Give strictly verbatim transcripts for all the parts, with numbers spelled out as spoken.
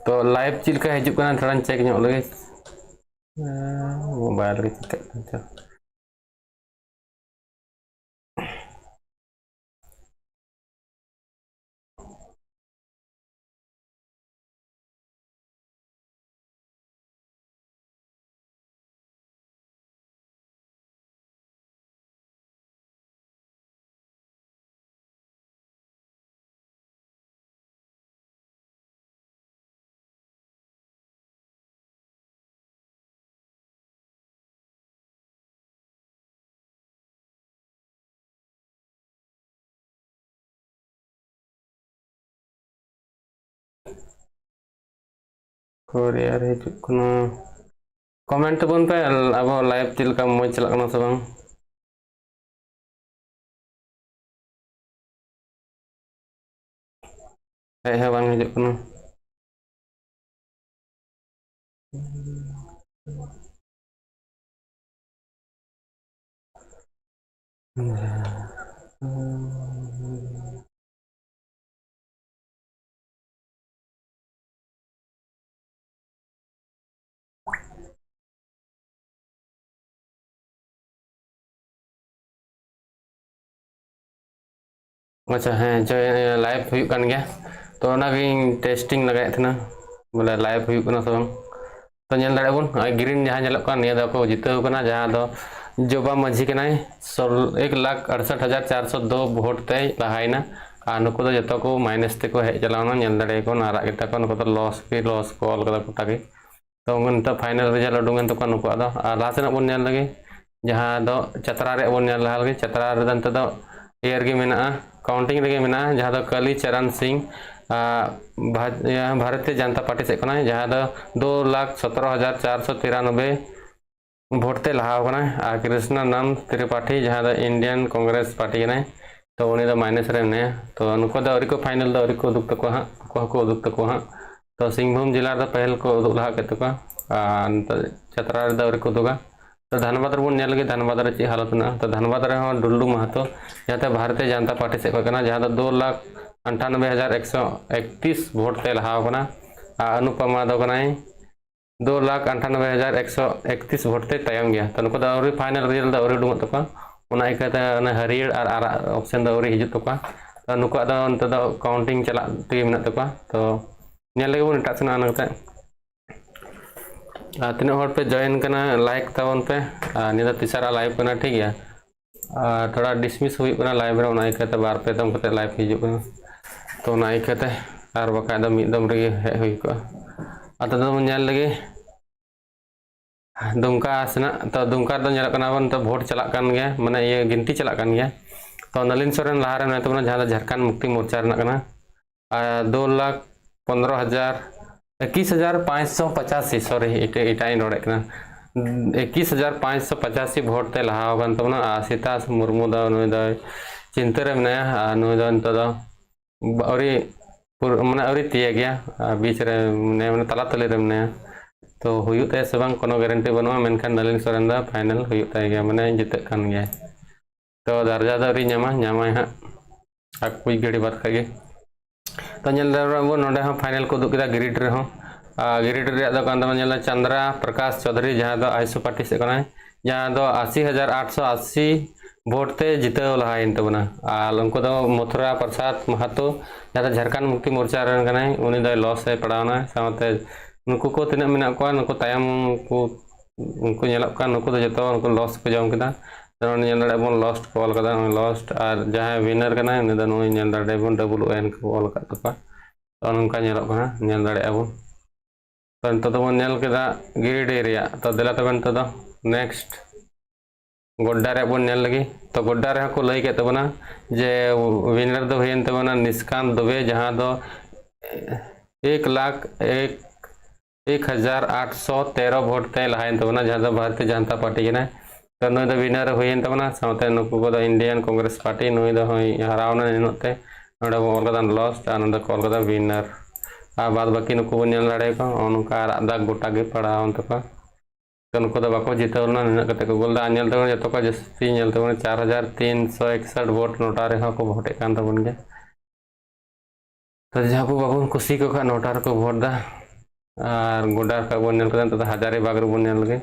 ᱛᱚ live ᱪᱮᱫ ᱞᱮᱠᱟ ᱦᱤᱡᱩᱜ ᱠᱟᱱᱟ ᱛᱷᱚᱲᱟᱧ check ᱧᱚᱜ ᱞᱮᱜᱮ᱾ ᱢᱳᱵᱟᱭᱤᱞ ᱨᱮ ᱪᱤᱠᱟᱹᱜ ᱠᱟᱱ ᱪᱚ᱾ ᱠᱳᱨᱤᱭᱟᱨ ᱦᱤᱡᱩᱜ ᱠᱟᱱᱟ᱾ Comment ᱛᱟᱵᱚᱱ ᱯᱮ, ᱟᱵᱚ live ᱪᱮᱫ ᱞᱮᱠᱟ ᱢᱚᱡᱽ ᱪᱟᱞᱟᱜ ᱠᱟᱱᱟ ᱥᱮ ᱵᱟᱝ? ᱦᱮᱡ ᱦᱚᱸ ᱵᱟᱝ ᱦᱤᱡᱩᱜ ᱠᱟᱱᱟ᱾ ᱟᱪᱪᱷᱟ, ᱦᱮᱸ, ᱡᱚᱭ-, live ᱦᱩᱭᱩᱜ ᱠᱟᱱ ᱜᱮᱭᱟ᱾ ᱛᱚ ᱚᱱᱟᱜᱤᱧ testing ᱞᱟᱜᱟᱭᱮᱫ ᱛᱟᱦᱮᱱᱟ, ᱵᱚᱞᱮ live ᱦᱩᱭᱩᱜ ᱠᱟᱱᱟ ᱥᱮ ᱵᱟᱝ᱾ ᱛᱚ ᱧᱮᱞ ᱫᱟᱲᱮᱭᱟᱜ ᱵᱚᱱ, ᱱᱚᱜᱼᱚᱭ green ᱡᱟᱦᱟᱸ ᱧᱮᱞᱚᱜ ᱠᱟᱱ, ᱱᱤᱭᱟᱹ ᱫᱚᱠᱚ ᱡᱤᱛᱟᱹᱣ ᱠᱟᱱᱟ, ᱡᱟᱦᱟᱸ ᱫᱚ ᱡᱚᱵᱟ ᱢᱟᱹᱡᱷᱤ ᱠᱟᱱᱟᱭ᱾ ᱥᱳᱞ-, ᱮᱠ ᱞᱟᱠᱷ ᱟᱲᱥᱟᱴ ᱦᱟᱡᱟᱨ ᱪᱟᱨᱥᱚ ᱫᱩ vote ᱛᱮᱭ ᱞᱟᱦᱟᱭᱮᱱᱟ᱾ ᱟᱨ ᱱᱩᱠᱩ ᱫᱚ ᱡᱚᱛᱚ ᱠᱚ minus ᱛᱮᱠᱚ ᱦᱮᱡ ᱪᱟᱞᱟᱣᱱᱟ, ᱧᱮᱞ ᱫᱟᱲᱮᱭᱟᱠᱚ ᱠᱟᱱᱟ, ᱟᱨᱟᱜ ᱜᱮᱛᱟ ᱠᱚ, ᱱᱩᱠᱩ ᱫᱚ loss ᱜᱮ loss ᱠᱚ ᱚᱞ ᱠᱟᱫᱟ ᱜᱚᱴᱟ ᱜᱮ᱾ ᱛᱚ ᱱᱤᱛᱚᱜ final result ᱩᱰᱩᱝ ᱮᱱ ᱛᱟᱠᱚᱣᱟ ᱱᱩᱠᱩᱣᱟᱜ ᱫᱚ᱾ ᱟᱨ ᱞᱟᱦᱟ ᱥᱮᱱᱟᱜ ᱵᱚᱱ ᱧᱮᱞ ᱞᱮᱜᱮ, ᱡᱟᱦᱟᱸ ᱫᱚ ᱪᱟᱛᱨᱟ ᱨᱮᱭᱟᱜ ᱵᱚᱱ ᱧᱮᱞ ᱞᱟᱦᱟ ᱞᱮᱜᱮ᱾ ᱪᱟᱛᱨᱟ ᱨᱮᱫᱚ ᱱᱤᱛᱚᱜ ᱫᱚ ᱤᱭᱟᱹ ᱨᱮᱜᱮ ᱢᱮᱱᱟᱜᱼᱟ, counting ᱨᱮᱜᱮ ᱢᱮᱱᱟᱜᱼᱟ, ᱡᱟᱦᱟᱸ ᱫᱚ ᱠᱟᱞᱤ ᱪᱟᱨᱟᱱ ᱥᱤᱝ, ᱟᱨ ᱵᱷᱟ-, ᱤᱭᱟᱹ, ᱵᱷᱟᱨᱚᱛᱤᱭᱚ ᱡᱟᱱᱛᱟ ᱯᱟᱨᱴᱤ ᱥᱮᱫ ᱠᱷᱚᱱᱟᱜ, ᱡᱟᱦᱟᱸ ᱫᱚ ᱫᱩ ᱞᱟᱠᱷ ᱥᱚᱛᱨᱚ ᱦᱟᱡᱟᱨ ᱪᱟᱨᱥᱚ ᱛᱤᱨᱟᱱᱚᱵᱵᱳᱭ vote ᱛᱮ ᱞᱟᱦᱟᱣ ᱠᱟᱱᱟᱭ᱾ ᱟᱨ ᱠᱨᱤᱥᱱᱟ ᱱᱟᱢ ᱛᱨᱤᱯᱟᱴᱷᱤ, ᱡᱟᱦᱟᱸ ᱫᱚ Indian Congress Party ᱠᱟᱱᱟᱭ, ᱛᱚ ᱩᱱᱤ ᱫᱚ minus ᱨᱮ ᱢᱮᱱᱟᱭᱟ᱾ ᱛᱚ ᱱᱩᱠᱩ ᱫᱚ ᱟᱹᱣᱨᱤ ᱠᱚ final ᱫᱚ ᱟᱹᱣᱨᱤ ᱠᱚ ᱩᱫᱩᱜ ᱛᱟᱠᱚᱣᱟ ᱦᱟᱸᱜ, ᱩᱱᱠᱩ ᱦᱚᱸᱠᱚ ᱩᱫᱩᱜ ᱛᱟᱠᱚᱣᱟ ᱦᱟᱸᱜ᱾ ᱛᱚ ᱥᱤᱝᱵᱷᱩᱢ ᱡᱮᱞᱟ ᱨᱮᱫᱚ ᱯᱟᱹᱦᱤᱞ ᱠᱚ ᱩᱫᱩᱜ ᱞᱟᱦᱟ ᱠᱮᱫ ᱛᱟᱠᱚᱣᱟ, ᱟᱨ ᱱᱤᱛᱚᱜ ᱪᱟᱛᱨᱟ ᱨᱮᱫᱚ ᱟᱹᱣᱨᱤ ᱠᱚ ᱩᱫᱩᱜᱟ᱾ ᱛᱚ ᱫᱷᱟᱱᱵᱟᱫᱽ ᱨᱮᱵᱚᱱ ᱧᱮᱞ ᱞᱮᱜᱮ, ᱫᱷᱟᱱᱵᱟᱫᱽ ᱨᱮ ᱪᱮᱫ ᱦᱟᱞᱚᱛ ᱢᱮᱱᱟᱜᱼᱟ᱾ ᱛᱚ ᱫᱷᱟᱱᱵᱟᱫᱽ ᱨᱮᱦᱚᱸ ᱰᱩᱞᱞᱩ ᱢᱟᱦᱟᱛᱚ, ᱡᱟᱦᱟᱸᱛᱮ ᱵᱷᱟᱨᱚᱛᱤᱭᱚ ᱡᱟᱱᱛᱟ ᱯᱟᱨᱴᱤ ᱥᱮᱫ ᱠᱷᱚᱱ ᱠᱟᱱᱟ, ᱡᱟᱦᱟᱸ ᱫᱚ ᱫᱩ ᱞᱟᱠᱷ ᱟᱱᱴᱷᱟᱱᱚᱵᱵᱳᱭ ᱦᱟᱡᱟᱨ ᱮᱠᱥᱚ ᱮᱠᱛᱤᱥ vote ᱛᱮ ᱞᱟᱦᱟᱣ ᱠᱟᱱᱟ᱾ ᱟᱨ ᱚᱱᱩᱯᱟᱢᱟ ᱫᱚ ᱠᱟᱱᱟᱭ ᱫᱩ ᱞᱟᱠᱷ ᱟᱴᱷᱟᱱᱚᱵᱵᱳᱭ ᱦᱟᱡᱟᱨ ᱮᱠᱥᱚ ᱮᱠᱛᱤᱥ ᱵᱷᱳᱴ ᱛᱮ ᱛᱟᱭᱚᱢ ᱜᱮᱭᱟ᱾ ᱛᱚ ᱱᱩᱠᱩ ᱫᱚ ᱟᱹᱣᱨᱤ, ᱯᱷᱟᱭᱱᱟᱞ ᱨᱮᱡᱟᱞᱴ ᱫᱚ ᱟᱹᱣᱨᱤ ᱩᱰᱩᱠᱚᱜ ᱛᱟᱠᱚᱣᱟ᱾ ᱚᱱᱟ ᱤᱭᱠᱟᱹᱛᱮ ᱚᱱᱟ ᱦᱟᱹᱨᱭᱟᱹᱲ ᱟᱨ ᱟᱨᱟᱜ ᱚᱯᱥᱮᱱ ᱫᱚ ᱟᱹᱣᱨᱤ ᱦᱤᱡᱩᱜ ᱛᱟᱠᱚᱣᱟ᱾ ᱛᱚ ᱱᱩᱠᱩᱣᱟᱜ ᱫᱚ ᱱᱤᱛᱚᱜ ᱫᱚ ᱠᱟᱣᱩᱱᱴᱤᱝ ᱪᱟᱞᱟᱜ ᱛᱮᱜᱮ ᱢᱮᱱᱟᱜ ᱛᱟᱠᱚᱣᱟ᱾ ᱛᱚ ᱧᱮᱞ ᱞᱮᱜᱮ ᱵᱚᱱ ᱮᱴᱟᱜ ᱥᱮᱱᱟᱜ ᱚᱱᱟ ᱠᱟᱛᱮ᱾ ᱟᱨ ᱛᱤᱱᱟᱹᱜ ᱦᱚᱲ ᱯᱮ ᱡᱚᱭᱮᱱ ᱠᱟᱱᱟ, ᱞᱟᱭᱤᱠ ᱛᱟᱵᱚᱱ ᱯᱮ᱾ ᱟᱨ ᱱᱤᱭᱟᱹ ᱫᱚ ᱛᱤᱥᱟᱨᱟ ᱞᱟᱭᱤᱵᱷ ᱠᱟᱱᱟ, ᱴᱷᱤᱠ ᱜᱮᱭᱟ᱾ ᱟᱨ ᱛᱷᱚᱲᱟ ᱰᱤᱥᱢᱤᱥ ᱦᱩᱭᱩᱜ ᱠᱟᱱᱟ ᱞᱟᱭᱤᱵᱷ ᱨᱮ, ᱚᱱᱟ ᱤᱭᱠᱟᱹᱛᱮ ᱵᱟᱨ ᱯᱮ ᱫᱚᱢ ᱠᱟᱛᱮ ᱞᱟᱭᱤᱵᱷ ᱦᱤᱡᱩᱜ ᱠᱟᱱᱟ᱾ ᱛᱚ ᱚᱱᱟ ᱤᱭᱠᱟᱹᱛᱮ, ᱟᱨ ᱵᱟᱠᱷᱟᱡ ᱫᱚ ᱢᱤᱫ ᱫᱚᱢ ᱨᱮᱜᱮ ᱦᱮᱡ ᱦᱩᱭ ᱠᱚᱜᱼᱟ᱾ ᱟᱨ ᱛᱚ ᱵᱚᱱ ᱧᱮᱞ ᱞᱮᱜᱮ ᱫᱩᱢᱠᱟ ᱥᱮᱱᱟᱜ᱾ ᱛᱚ ᱫᱩᱢᱠᱟ ᱨᱮᱫᱚ ᱧᱮᱞᱚᱜ ᱠᱟᱱᱟ ᱵᱚᱱ, ᱛᱚ ᱵᱷᱳᱴ ᱪᱟᱞᱟᱜ ᱠᱟᱱ ᱜᱮᱭᱟ, ᱢᱟᱱᱮ ᱤᱭᱟᱹ ᱜᱤᱱᱛᱤ ᱪᱟᱞᱟᱜ ᱠᱟᱱ ᱜᱮᱭᱟ᱾ ᱛᱚ ᱱᱚᱞᱤᱱ ᱥᱚᱨᱮᱱ ᱞᱟᱦᱟ ᱨᱮ ᱢᱮᱱᱟᱭ ᱛᱟᱵᱚᱱᱟ, ᱡᱟᱦᱟᱸ ᱫᱚ ᱡᱷᱟᱲᱠᱷᱚᱸᱰ ᱢᱩᱠᱛᱤ ᱢᱳᱨᱪᱟ ᱨᱮᱱᱟᱜ ᱠᱟᱱᱟ᱾ ᱟᱨ ᱫᱩ ᱞᱟᱠᱷ ᱯᱚᱱᱫᱽᱨᱚ ᱦᱟᱡᱟᱨ, ᱮᱠᱤᱥ ᱦᱟᱡᱟᱨ ᱯᱟᱸᱪᱥᱚ ᱯᱚᱪᱟᱥᱤ, ᱥᱚᱨᱤ, ᱮᱴᱟᱜ, ᱮᱴᱟᱜ ᱤᱧ ᱨᱚᱲᱮᱫ ᱠᱟᱱᱟ, ᱮᱠᱤᱥ ᱦᱟᱡᱟᱨ ᱯᱟᱸᱪᱥᱚ ᱯᱚᱪᱟᱥᱤ ᱵᱷᱳᱴ ᱛᱮ ᱞᱟᱦᱟ ᱟᱠᱟᱱ ᱛᱟᱵᱚᱱᱟ᱾ ᱟᱨ ᱥᱤᱛᱟᱥ ᱢᱩᱨᱢᱩ ᱫᱚ, ᱱᱩᱭ ᱫᱚᱭ ᱪᱤᱱᱛᱟᱹ ᱨᱮ ᱢᱮᱱᱟᱭᱟ᱾ ᱟᱨ ᱱᱩᱭ ᱫᱚ ᱱᱤᱛᱚᱜ ᱫᱚ ᱟᱹᱣᱨᱤ ᱯᱩᱨ-, ᱢᱟᱱᱮ ᱟᱹᱣᱨᱤ ᱛᱤᱭᱟᱹᱜ ᱜᱮᱭᱟ, ᱟᱨ ᱵᱤᱪ ᱨᱮ ᱢᱮᱱᱟᱭᱟ, ᱢᱟᱱᱮ ᱛᱟᱞᱟ ᱛᱟᱹᱞᱤ ᱨᱮ ᱢᱮᱱᱟᱭᱟ᱾ ᱛᱚ ᱦᱩᱭᱩᱜ ᱛᱟᱭᱟ ᱥᱮ ᱵᱟᱝ, ᱠᱳᱱᱳ ᱜᱮᱨᱮᱱᱴᱤ ᱵᱟᱹᱱᱩᱜᱼᱟ, ᱢᱮᱱᱠᱷᱟᱱ ᱱᱚᱞᱤᱱ ᱥᱚᱨᱮᱱ ᱫᱚ ᱯᱷᱟᱭᱱᱟᱞ ᱦᱩᱭᱩᱜ ᱛᱟᱭ ᱜᱮᱭᱟ, ᱢᱟᱱᱮ ᱡᱤᱛᱟᱹᱜ ᱠᱟᱱ ᱜᱮᱭᱟᱭ᱾ ᱛᱚ ᱫᱟᱨᱡᱟ ᱫᱚ ᱟᱹᱣᱨᱤ ᱧᱟᱢᱟ, ᱧᱟᱢᱟᱭ ᱦᱟᱸᱜ ᱟᱨ ᱠᱩᱪ ᱜᱷᱟᱹᱲᱤ ᱵᱟᱫ ᱠᱷᱟᱡ ᱜᱮ᱾ ᱛᱚ ᱧᱮᱞ ᱫᱟᱲᱮᱭᱟᱜ ᱵᱚᱱ, ᱱᱚᱰᱮ ᱦᱚᱸ ᱯᱷᱟᱭᱱᱟᱞ ᱠᱚ ᱩᱫᱩᱜ ᱠᱮᱫᱟ ᱜᱤᱨᱤᱰ ᱨᱮᱦᱚᱸ᱾ ᱟᱨ ᱜᱤᱨᱤᱰ ᱨᱮᱭᱟᱜ ᱫᱚ ᱠᱟᱱ ᱛᱟᱵᱚᱱᱟ, ᱧᱮᱞ ᱫᱟ ᱪᱟᱱᱫᱽᱨᱟ ᱯᱨᱚᱠᱟᱥ ᱪᱳᱣᱫᱷᱩᱨᱤ, ᱡᱟᱦᱟᱸ ᱫᱚ ᱟᱭᱥᱩ ᱯᱟᱨᱴᱤ ᱥᱮᱫ ᱠᱟᱱᱟᱭ, ᱡᱟᱦᱟᱸ ᱫᱚ ᱟᱥᱤ ᱦᱟᱡᱟᱨ ᱟᱴᱥᱚ ᱟᱥᱤ ᱵᱷᱳᱴ ᱛᱮ ᱡᱤᱛᱟᱹᱣ ᱞᱟᱦᱟᱭᱮᱱ ᱛᱟᱵᱚᱱᱟ᱾ ᱟᱨ ᱩᱱᱠᱩ ᱫᱚ ᱢᱚᱛᱷᱩᱨᱟ ᱯᱨᱚᱥᱟᱫᱽ ᱢᱟᱦᱟᱛᱚ, ᱡᱟᱦᱟᱸ ᱫᱚ ᱡᱷᱟᱲᱠᱷᱚᱸᱰ ᱢᱩᱠᱛᱤ ᱢᱳᱨᱪᱟ ᱨᱮᱱ ᱠᱟᱱᱟᱭ, ᱩᱱᱤ ᱫᱚᱭ ᱞᱚᱥ ᱮ ᱯᱟᱲᱟᱣᱱᱟ᱾ ᱥᱟᱶᱛᱮ ᱱᱩᱠᱩ ᱠᱚ ᱛᱤᱱᱟᱹᱜ ᱢᱮᱱᱟᱜ ᱠᱚᱣᱟ, ᱱᱩᱠᱩ ᱛᱟᱭᱚᱢ ᱠᱚ, ᱩᱱᱠᱩ ᱧᱮᱞᱚᱜ ᱠᱟᱱ, ᱱᱩᱠᱩ ᱫᱚ ᱡᱚᱛᱚ ᱩᱱᱠᱩ ᱞᱚᱥ ᱠᱚ ᱡᱚᱢ ᱠᱮᱫᱟ᱾ ᱛᱚ ᱱᱚᱰᱮ ᱧᱮᱞ ᱫᱟᱲᱮᱭᱟᱜ ᱵᱚᱱ, ᱞᱚᱥᱴ ᱠᱚ ᱚᱞ ᱠᱟᱫᱟ, ᱱᱚᱜᱼᱚᱭ ᱞᱚᱥᱴ᱾ ᱟᱨ ᱡᱟᱦᱟᱸᱭ ᱣᱤᱱᱟᱨ ᱠᱟᱱᱟᱭ, ᱩᱱᱤ ᱫᱚ ᱱᱩᱭ ᱧᱮᱞ ᱫᱟᱲᱮᱭᱟᱜ ᱵᱚᱱ, ᱰᱟᱵᱚᱞ ᱳ ᱮᱱ ᱠᱚ ᱚᱞ ᱟᱠᱟᱫ ᱛᱟᱠᱚᱣᱟ᱾ ᱛᱚ ᱱᱚᱝᱠᱟ ᱧᱮᱞᱚᱜ ᱠᱟᱱᱟ, ᱧᱮᱞ ᱫᱟᱲᱮᱭᱟᱜᱼᱟ ᱵᱚᱱ᱾ ᱛᱚ ᱱᱤᱛᱚᱜ ᱫᱚᱵᱚᱱ ᱧᱮᱞ ᱠᱮᱫᱟ ᱜᱤᱨᱤᱰᱤ ᱨᱮᱭᱟᱜ᱾ ᱛᱚ ᱫᱮᱞᱟ ᱛᱚᱵᱮ ᱱᱤᱛᱚᱜ ᱫᱚ ᱱᱮᱠᱥᱴ ᱜᱚᱰᱰᱟ ᱨᱮᱭᱟᱜ ᱵᱚᱱ ᱧᱮᱞ ᱞᱮᱜᱮ᱾ ᱛᱚ ᱜᱚᱰᱰᱟ ᱨᱮᱦᱚᱸ ᱠᱚ ᱞᱟᱹᱭ ᱠᱮᱫ ᱛᱟᱵᱚᱱᱟ ᱡᱮ ᱣᱤᱱᱟᱨ ᱫᱚ ᱦᱩᱭᱮᱱ ᱛᱟᱵᱚᱱᱟ ᱱᱤᱥᱠᱟᱱᱛ ᱫᱩᱵᱮ, ᱡᱟᱦᱟᱸ ᱫᱚ ᱮᱠ ᱞᱟᱠᱷ ᱮᱠ ᱮᱠ ᱦᱟᱡᱟᱨ ᱟᱴᱥᱚ ᱛᱮᱨᱚ ᱵᱷᱳᱴ ᱛᱮ ᱞᱟᱦᱟᱭᱮᱱ ᱛᱟᱵᱚᱱᱟ, ᱡᱟᱦᱟᱸ ᱫᱚ ᱵᱷᱟᱨᱚᱛᱤᱭᱚ ᱡᱟᱱᱛᱟ ᱯᱟᱨᱴᱤ ᱠᱟᱱᱟᱭ᱾ ᱛᱚ ᱱᱩᱭ ᱫᱚ ᱣᱤᱱᱟᱨ ᱦᱩᱭᱮᱱ ᱛᱟᱵᱚᱱᱟ᱾ ᱥᱟᱶᱛᱮ ᱱᱩᱠᱩ ᱠᱚᱫᱚ ᱤᱱᱰᱤᱭᱟᱱ ᱠᱚᱝᱜᱨᱮᱥ ᱯᱟᱨᱴᱤ, ᱱᱩᱭ ᱫᱚ ᱦᱩᱭ ᱦᱟᱨᱟᱣᱱᱟ ᱱᱤᱱᱟᱹᱜ ᱛᱮ᱾ ᱱᱚᱰᱮ ᱵᱚᱱ ᱚᱞ ᱠᱟᱫᱟ ᱞᱚᱥᱴ ᱟᱨ ᱱᱚᱰᱮ ᱠᱚ ᱚᱞ ᱠᱟᱫᱟ ᱣᱤᱱᱟᱨ᱾ ᱟᱨ ᱵᱟᱫ ᱵᱟᱹᱠᱤ ᱱᱩᱠᱩ ᱵᱚᱱ ᱧᱮᱞ ᱫᱟᱲᱮᱭᱟᱠᱚᱣᱟ, ᱱᱚᱜᱼᱚ ᱱᱚᱝᱠᱟ ᱟᱨᱟᱜ ᱫᱟᱜᱽ ᱜᱚᱴᱟ ᱜᱮ ᱯᱟᱲᱟᱣᱮᱱ ᱛᱟᱠᱚᱣᱟ᱾ ᱛᱚ ᱱᱩᱠᱩ ᱫᱚ ᱵᱟᱠᱚ ᱡᱤᱛᱟᱹᱣ ᱞᱮᱱᱟ, ᱱᱤᱱᱟᱹᱜ ᱠᱟᱛᱮ ᱠᱚ ᱜᱳᱞ ᱫᱟ᱾ ᱟᱨ ᱧᱮᱞ ᱛᱟᱵᱚᱱ ᱡᱚᱛᱚ ᱠᱷᱚᱱ ᱡᱟᱹᱥᱛᱤ ᱧᱮᱞ ᱛᱟᱵᱚᱱ ᱪᱟᱨ ᱦᱟᱡᱟᱨ ᱛᱤᱱᱥᱚ ᱮᱠᱥᱚᱴ ᱵᱷᱳᱴ ᱱᱚᱰᱟ ᱨᱮᱦᱚᱸ ᱠᱚ ᱵᱷᱳᱴᱮᱫ ᱠᱟᱱ ᱛᱟᱵᱚᱱ ᱜᱮᱭᱟ᱾ ᱛᱚ ᱡᱟᱦᱟᱸ ᱠᱚ ᱵᱟᱵᱚᱱ ᱠᱩᱥᱤ ᱠᱚ ᱠᱷᱟᱱ ᱱᱚᱴᱟ ᱨᱮᱠᱚ ᱵᱷᱳᱴ ᱫᱟ᱾ ᱟᱨ ᱜᱚᱰᱟ ᱨᱟᱠᱟᱵ ᱵᱚᱱ ᱧᱮᱞ ᱠᱮᱫᱟ, ᱱᱤᱛᱚᱜ ᱫᱚ ᱦᱟᱡᱟᱨᱤᱵᱟᱜᱽ ᱨᱮᱵᱚᱱ ᱧᱮᱞ ᱞᱮᱜᱮ᱾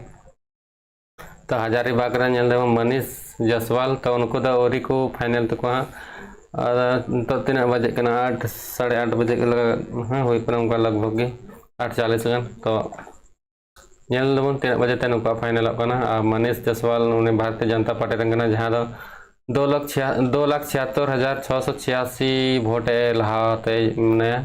ᱛᱚ ᱦᱟᱡᱟᱨᱤᱵᱟᱜᱽ ᱨᱮ ᱧᱮᱞ ᱫᱟᱵᱚᱱ ᱢᱟᱱᱤᱥ ᱡᱟᱥᱣᱟᱞ, ᱛᱚ ᱩᱱᱠᱩ ᱫᱚ ᱟᱹᱣᱨᱤ ᱠᱚ ᱯᱷᱟᱭᱱᱮᱞ ᱛᱟᱠᱚᱣᱟ ᱦᱟᱸᱜ᱾ ᱟᱨ ᱱᱤᱛᱚᱜ ᱛᱤᱱᱟᱹᱜ ᱵᱟᱡᱮᱜ ᱠᱟᱱᱟ? ᱟᱴ, ᱥᱟᱲᱮ ᱟᱴ ᱵᱟᱡᱮ ᱞᱮᱠᱟ ᱦᱮᱸ ᱦᱩᱭ ᱠᱟᱱᱟ, ᱚᱱᱠᱟ ᱞᱟᱜᱽ ᱵᱷᱟᱜᱽ ᱜᱮ ᱟᱴ ᱪᱟᱞᱤᱥ ᱜᱟᱱ᱾ ᱛᱚ ᱧᱮᱞ ᱫᱟᱵᱚᱱ ᱛᱤᱱᱟᱹᱜ ᱵᱟᱡᱮ ᱛᱮ ᱱᱩᱠᱩᱣᱟᱜ ᱯᱷᱟᱭᱱᱮᱞᱚᱜ ᱠᱟᱱᱟ᱾ ᱟᱨ ᱢᱟᱱᱤᱥ ᱡᱟᱥᱣᱟᱞ ᱩᱱᱤ ᱵᱷᱟᱨᱚᱛᱤᱭᱚ ᱡᱚᱱᱚᱛᱟ ᱯᱟᱨᱴᱤ ᱨᱮᱱ ᱠᱟᱱᱟ, ᱡᱟᱦᱟᱸ ᱫᱚ ᱫᱩ ᱞᱟᱠᱷ ᱪᱷᱤᱭᱟ-, ᱫᱩ ᱞᱟᱠᱷ ᱪᱷᱤᱭᱟᱛᱛᱳᱨ ᱦᱟᱡᱟᱨ ᱪᱷᱚᱥᱚ ᱪᱷᱤᱭᱟᱥᱤ ᱵᱷᱳᱴ ᱮ ᱞᱟᱦᱟ ᱛᱮ ᱢᱮᱱᱟᱭᱟ᱾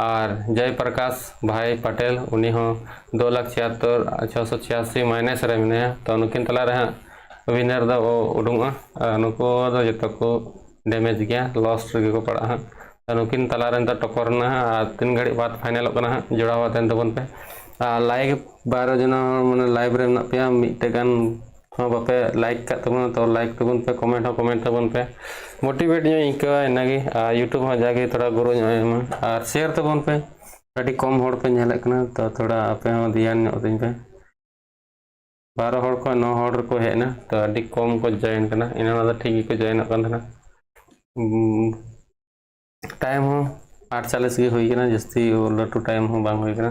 ᱟᱨ ᱡᱚᱭ ᱯᱨᱚᱠᱟᱥ ᱵᱷᱟᱭ ᱯᱟᱴᱮᱞ, ᱩᱱᱤ ᱦᱚᱸ ᱫᱩ ᱞᱟᱠᱷ ᱪᱷᱤᱭᱟᱛᱛᱳᱨ ᱪᱷᱚᱥᱚ ᱪᱷᱤᱭᱟᱥᱤ ᱢᱟᱭᱱᱟᱥ ᱨᱮ ᱢᱮᱱᱟᱭᱟ᱾ ᱛᱚ ᱱᱩᱠᱤᱱ ᱛᱟᱞᱟ ᱨᱮ ᱦᱟᱸᱜ ᱣᱤᱱᱟᱨ ᱫᱚ ᱩᱰᱩᱝᱚᱜᱼᱟ᱾ ᱟᱨ ᱱᱩᱠᱩ ᱫᱚ ᱡᱚᱛᱚ ᱠᱚ ᱰᱮᱢᱮᱡᱽ ᱜᱮᱭᱟ, ᱞᱚᱥ ᱨᱮᱜᱮ ᱠᱚ ᱯᱟᱲᱟᱜᱼᱟ ᱦᱟᱸᱜ᱾ ᱛᱚ ᱱᱩᱠᱤᱱ ᱛᱟᱞᱟ ᱨᱮ ᱱᱤᱛᱚᱜ ᱴᱚᱠᱚᱨ ᱨᱮᱱᱟᱜ ᱦᱟᱸᱜ ᱟᱨ ᱛᱤᱱ ᱜᱷᱟᱹᱲᱤᱡ ᱵᱟᱫ ᱯᱷᱟᱭᱱᱮᱞᱚᱜ ᱠᱟᱱᱟ ᱦᱟᱸᱜ, ᱡᱚᱲᱟᱣ ᱛᱟᱦᱮᱱ ᱛᱟᱵᱚᱱ ᱯᱮ᱾ ᱟᱨ ᱞᱟᱭᱤᱠ ᱵᱟᱨᱚ ᱡᱚᱱᱟ ᱦᱚᱲ ᱢᱟᱱᱮ ᱞᱟᱭᱤᱵᱷ ᱨᱮ ᱢᱮᱱᱟᱜ ᱯᱮᱭᱟ, ᱢᱤᱫᱴᱮᱡ ᱜᱟᱱ ᱦᱚᱸ ᱵᱟᱯᱮ ᱞᱟᱭᱤᱠ ᱠᱟᱜ ᱛᱟᱵᱚᱱᱟ, ᱛᱚ ᱞᱟᱭᱤᱠ ᱛᱟᱵᱚᱱ ᱯᱮ, ᱠᱚᱢᱮᱱᱴ ᱦᱚᱸ ᱠᱚᱢᱮᱱᱴ ᱛᱟᱵᱚᱱ ᱯᱮ᱾ ᱢᱳᱴᱤᱵᱷᱮᱴ ᱧᱚᱜ ᱤᱧ ᱟᱹᱭᱠᱟᱹᱣᱟ, ᱤᱱᱟᱹᱜᱮ᱾ ᱟᱨ YouTube ᱦᱚᱸ ᱡᱟᱜᱮ ᱛᱷᱚᱲᱟ ᱜᱨᱳ ᱧᱚᱜ ᱮ ᱮᱢᱟ᱾ ᱟᱨ ᱥᱮᱭᱟᱨ ᱛᱟᱵᱚᱱ ᱯᱮ, ᱟᱹᱰᱤ ᱠᱚᱢ ᱦᱚᱲ ᱯᱮ ᱧᱮᱞᱮᱫ ᱠᱟᱱᱟ, ᱛᱚ ᱛᱷᱚᱲᱟ ᱟᱯᱮ ᱦᱚᱸ ᱫᱷᱮᱭᱟᱱ ᱧᱚᱜ ᱟᱹᱛᱤᱧ ᱯᱮ᱾ ᱵᱟᱨᱚ ᱦᱚᱲ ᱠᱷᱚᱱ ᱱᱚ ᱦᱚᱲ ᱨᱮᱠᱚ ᱦᱮᱡ ᱮᱱᱟ, ᱛᱚ ᱟᱹᱰᱤ ᱠᱚᱢ ᱠᱚ ᱡᱚᱭᱮᱱ ᱠᱟᱱᱟ᱾ ᱮᱱᱟᱱ ᱫᱚ ᱴᱷᱤᱠ ᱜᱮᱠᱚ ᱡᱚᱭᱮᱱᱚᱜ ᱠᱟᱱ ᱛᱟᱦᱮᱱᱟ᱾ ᱩᱸ, ᱴᱟᱭᱤᱢ ᱦᱚᱸ ᱟᱴ ᱪᱟᱞᱤᱥ ᱜᱮ ᱦᱩᱭ ᱠᱟᱱᱟ, ᱡᱟᱹᱥᱛᱤ ᱞᱟᱹᱴᱩ ᱴᱟᱭᱤᱢ ᱦᱚᱸ ᱵᱟᱝ ᱦᱩᱭ ᱠᱟᱱᱟ᱾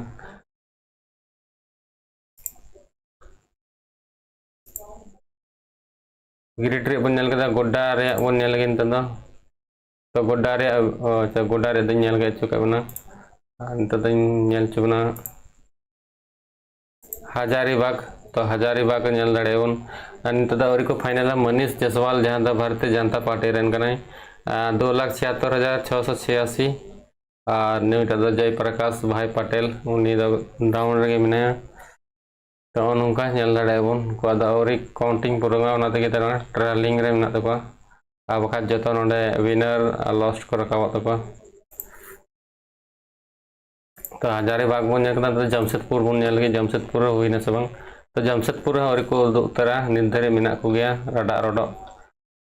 ᱜᱨᱤᱰ ᱨᱮᱭᱟᱜ ᱵᱚᱱ ᱧᱮᱞ ᱠᱮᱫᱟ, ᱜᱚᱰᱰᱟ ᱨᱮᱭᱟᱜ ᱵᱚᱱ ᱧᱮᱞ ᱞᱮᱜᱮ ᱱᱤᱛᱚᱜ ᱫᱚ᱾ ᱛᱚ ᱜᱚᱰᱰᱟ ᱨᱮᱭᱟᱜ, ᱚ, ᱟᱪᱪᱷᱟ, ᱜᱚᱰᱰᱟ ᱨᱮᱭᱟᱜ ᱫᱚᱧ ᱧᱮᱞ ᱦᱚᱪᱚ ᱠᱮᱫ ᱵᱚᱱᱟ᱾ ᱟᱨ ᱱᱤᱛᱚᱜ ᱫᱚᱧ ᱧᱮᱞ ᱦᱚᱪᱚ ᱵᱚᱱᱟ ᱦᱟᱡᱟᱨᱤᱵᱟᱜᱽ᱾ ᱛᱚ ᱦᱟᱡᱟᱨᱤᱵᱟᱜᱽ ᱧᱮᱞ ᱫᱟᱲᱮᱭᱟᱜ ᱵᱚᱱ᱾ ᱟᱨ ᱱᱤᱛᱚᱜ ᱫᱚ ᱟᱹᱣᱨᱤ ᱠᱚ ᱯᱷᱟᱭᱱᱮᱞᱟ᱾ ᱢᱟᱱᱤᱥ ᱡᱟᱥᱣᱟᱞ, ᱡᱟᱦᱟᱸ ᱫᱚ ᱵᱷᱟᱨᱚᱛᱤᱭᱚ ᱡᱚᱱᱚᱛᱟ ᱯᱟᱨᱴᱤ ᱨᱮᱱ ᱠᱟᱱᱟᱭ, ᱟᱨ ᱫᱩ ᱞᱟᱠᱷ ᱪᱷᱤᱭᱟᱛᱛᱳᱨ ᱦᱟᱡᱟᱨ ᱪᱷᱚᱥᱚ ᱪᱷᱤᱭᱟᱥᱤ᱾ ᱟᱨ ᱱᱩᱭᱴᱟᱜ ᱫᱚ ᱡᱚᱭ ᱯᱨᱚᱠᱟᱥ ᱵᱷᱟᱭ ᱯᱟᱴᱮᱞ, ᱩᱱᱤ ᱫᱚ ᱰᱟᱣᱩᱱ ᱨᱮᱜᱮ ᱢᱮᱱᱟᱭᱟ᱾ ᱛᱚ ᱱᱚᱝᱠᱟ ᱧᱮᱞ ᱫᱟᱲᱮᱭᱟᱜᱼᱟ ᱵᱚᱱ, ᱩᱱᱠᱩᱣᱟᱜ ᱫᱚ ᱟᱹᱣᱨᱤ ᱠᱟᱣᱩᱱᱴᱤᱝ ᱯᱩᱨᱟᱹᱜᱼᱟ, ᱚᱱᱟ ᱛᱮᱜᱮ ᱛᱟᱦᱮᱱᱟ ᱴᱨᱮᱞᱤᱝ ᱨᱮ ᱢᱮᱱᱟᱜ ᱛᱟᱠᱚᱣᱟ᱾ ᱟᱨ ᱵᱟᱠᱷᱟᱡ ᱡᱚᱛᱚ ᱱᱚᱰᱮ ᱣᱤᱱᱟᱨ ᱟᱨ ᱞᱚᱥᱴ ᱠᱚ ᱨᱟᱠᱟᱵᱚᱜ ᱛᱟᱠᱚᱣᱟ᱾ ᱛᱚ ᱦᱟᱡᱟᱨᱤᱵᱟᱜᱽ ᱵᱚᱱ ᱧᱮᱞ ᱠᱮᱫᱟ, ᱛᱚ ᱡᱟᱢᱥᱮᱫᱽᱯᱩᱨ ᱵᱚᱱ ᱧᱮᱞ ᱞᱮᱜᱮ, ᱡᱟᱢᱥᱮᱫᱽᱯᱩᱨ ᱨᱮ ᱦᱩᱭᱱᱟ ᱥᱮ ᱵᱟᱝ? ᱛᱚ ᱡᱟᱢᱥᱮᱫᱽᱯᱩᱨ ᱨᱮᱦᱚᱸ ᱟᱹᱣᱨᱤ ᱠᱚ ᱩᱫᱩᱜ ᱩᱛᱟᱹᱨᱟ, ᱱᱤᱛ ᱫᱷᱟᱹᱨᱤᱡ ᱢᱮᱱᱟᱜ ᱠᱚᱜᱮᱭᱟ ᱨᱟᱰᱟᱜ ᱨᱚᱰᱚᱜ᱾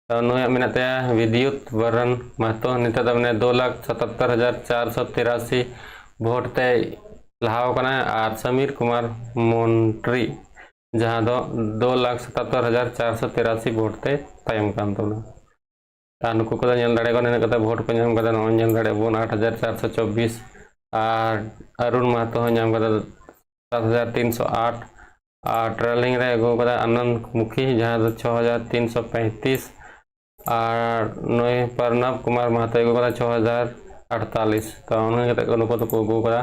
ᱛᱚ ᱱᱩᱭᱟᱜ ᱢᱮᱱᱟᱜ ᱛᱟᱭᱟ ᱵᱤᱫᱽᱭᱩᱛ ᱵᱟᱨᱚᱱ ᱢᱟᱦᱛᱚ, ᱱᱤᱛᱚᱜ ᱫᱚ ᱢᱟᱱᱮ ᱫᱩ ᱞᱟᱠᱷ ᱥᱟᱛᱟᱛᱛᱳᱨ ᱦᱟᱡᱟᱨ ᱪᱟᱨᱥᱚ ᱛᱤᱨᱟᱥᱤ ᱵᱷᱳᱴ ᱛᱮᱭ ᱞᱟᱦᱟᱣ ᱠᱟᱱᱟ᱾ ᱟᱨ ᱥᱟᱢᱤᱨ ᱠᱩᱢᱟᱨ ᱢᱚᱱᱴᱨᱤ, ᱡᱟᱦᱟᱸ ᱫᱚ ᱫᱩ ᱞᱟᱠᱷ ᱥᱟᱛᱟᱛᱛᱳᱨ ᱦᱟᱡᱟᱨ ᱪᱟᱨᱥᱚ ᱛᱤᱨᱟᱥᱤ ᱵᱷᱳᱴ ᱛᱮ ᱛᱟᱭᱚᱢ ᱠᱟᱱ ᱛᱟᱵᱚᱱᱟ᱾ ᱟᱨ ᱱᱩᱠᱩ ᱠᱚᱫᱚ ᱧᱮᱞ ᱫᱟᱲᱮᱭᱟᱜ ᱠᱟᱱᱟ ᱱᱤᱱᱟᱹᱜ ᱠᱟᱛᱮ ᱵᱷᱳᱴ ᱠᱚ ᱧᱟᱢ ᱠᱟᱫᱟ᱾ ᱱᱚᱜᱼᱚᱭ ᱧᱮᱞ ᱫᱟᱲᱮᱭᱟᱜ ᱵᱚᱱ ᱟᱴ ᱦᱟᱡᱟᱨ ᱪᱟᱨᱥᱚ ᱪᱚᱵᱵᱤᱥ, ᱟᱨ ᱟᱨᱩᱬ ᱢᱟᱦᱟᱛᱚ ᱦᱚᱸ ᱧᱟᱢ ᱠᱟᱫᱟ ᱥᱟᱛ ᱦᱟᱡᱟᱨ ᱛᱤᱱᱥᱚ ᱟᱴ, ᱟᱨ ᱴᱨᱮᱞᱤᱝ ᱨᱮ ᱟᱹᱜᱩ ᱠᱟᱫᱟ ᱟᱱᱚᱱᱫ ᱢᱩᱠᱷᱤ, ᱡᱟᱦᱟᱸ ᱫᱚ ᱪᱷᱚ ᱦᱟᱡᱟᱨ ᱛᱤᱱᱥᱚ ᱯᱮᱸᱛᱤᱥ, ᱟᱨ ᱱᱩᱭ ᱯᱨᱚᱱᱚᱵᱽ ᱠᱩᱢᱟᱨ ᱢᱟᱦᱟᱛᱚ ᱟᱹᱜᱩ ᱠᱟᱫᱟ ᱪᱷᱚ ᱦᱟᱡᱟᱨ ᱟᱴᱛᱟᱞᱤᱥ᱾ ᱛᱚ ᱚᱱᱟ ᱠᱟᱛᱮ ᱠᱚ ᱱᱩᱠᱩ ᱫᱚᱠᱚ ᱟᱹᱜᱩ ᱠᱟᱫᱟ᱾